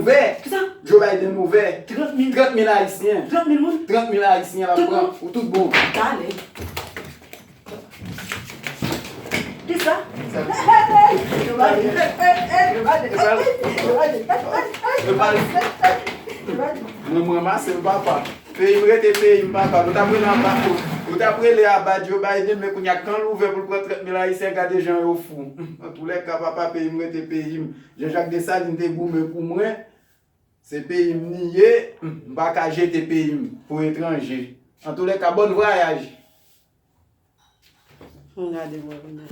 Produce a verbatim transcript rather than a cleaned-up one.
ouvè. Kisa? Joe Biden ouvè. Trant mil. Trant mil Ayisyen. Trant mil moun? Trant mil Ayisyen l ap Tout pran. moun? Ou tout bon. Talè. Kisa? Joe Biden. Joe Biden. Joe Biden. Joe Biden. Mwen m ranmase l papa. Peyi m rete peyi m papa. Nou t ap rele anba. Nou t ap rele aba Joe Biden men kounye a kan l ouvè pou l pran trant mil Ayisyen gade jan yo fou. Antoulèka papa peyi m rete peyi m. Jean Jacques Dessalines te goumen pou mwen. Se peyi m li ye. M pa ka jete peyi m pou etranje. Antoulèka bòn vwayaj. Mwen gade mwen kounye a.